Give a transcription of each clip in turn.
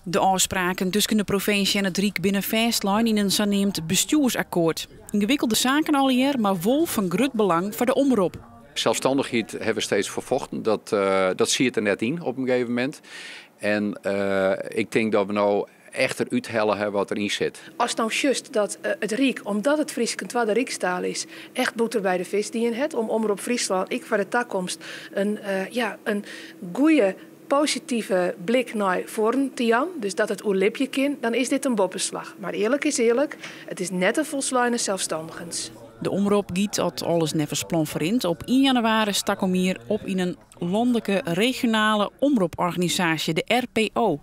De ôfspraken tusken de provinsje en it Ryk binne fêstlein yn in saneamd bestjoersakkoart. Yngewikkelde saken allegear, mar wol fan grut belang foar de omrop. Selsstannichheid hawwe we steeds foar fochten. Dat siet der net yn op in gegeven momint. En ik tink dat we no echt derút helle hawwe wat deryn sit. Ast no sjochst dat it Ryk, omdat it Frysk in twadde rykstaal is, echt bûter by de fisk dien hat om Omrop Fryslân ek foar de takomst in, ja, in goede positive blik nei foaren te jaan, dus dat it oerlibje kin, dan is dit in boppeslach. Mar earlik is earlik, it is net in folsleine selsstannigens. De omrop giet, as alles neffens plan ferrint, op 1 jannewaris takom jier op yn in lanlike regionale omroporganisaasje, de RPO.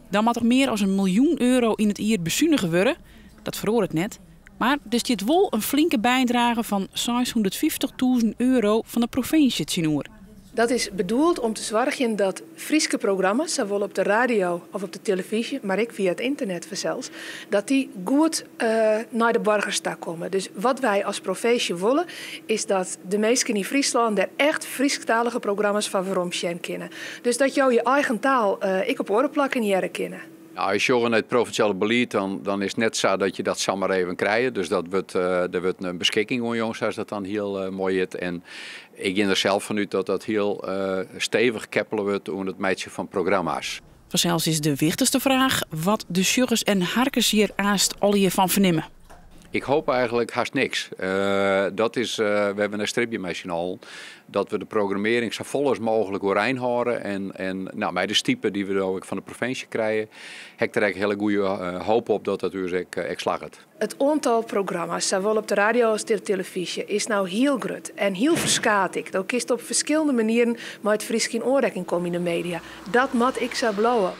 Dan moat der mear as in miljoen euro yn it jier besunige wurde. Dat feroaret net. Mar der stiet wol in flinke bydrage fan 650.000 euro fan de provinsje tsjinoer. Dat is bedoeld om te soargjen dat Fryske programma's, sawol op de radio of op de telefyzje, mar ek fia it ynternet fansels, dat dy goed nei de boargers ta komme. Dus wat wy as provinsje wolle, is dat de minsken yn Fryslân dêr echt Frysktalige programma's foar werom sjen kinne. Dus dat jo je eigen taal ek op oare plakken hearre kinne. Nou, as je sjogge nei it provinsjale belied, dan is it net sa dat je dat samar even krije. Dus der wurdt in beskikking oan jûn, sa as dat dan hiel moai hjit. En ik gean der sels fan út dat dat hiel stevich keppele wurdt oan it meitsjen fan programma's. Fansels is de wichtichste fraach wat de sjoggers en harkers hjir aanst allegear fan fernimme. Ik hoop eigenlik hast niks. Dat is wêr't we nei stribje mei syn allen. Dat we de programmearring sa folle as mooglik oerein hâlde. En nou, mei de stipe dy't we no ek fan de provinsje krije, ha ik der ek hiele goede hoop op dat dat ús ek slagget. It oantal programma's, sawol op de radio as de telefyzje, is no hiel grut en hiel ferskaat ek. Do kinst op ferskillende manieren mei it Frysk yn oanrekking komme yn de media. Dat moat ek sa bliuwe.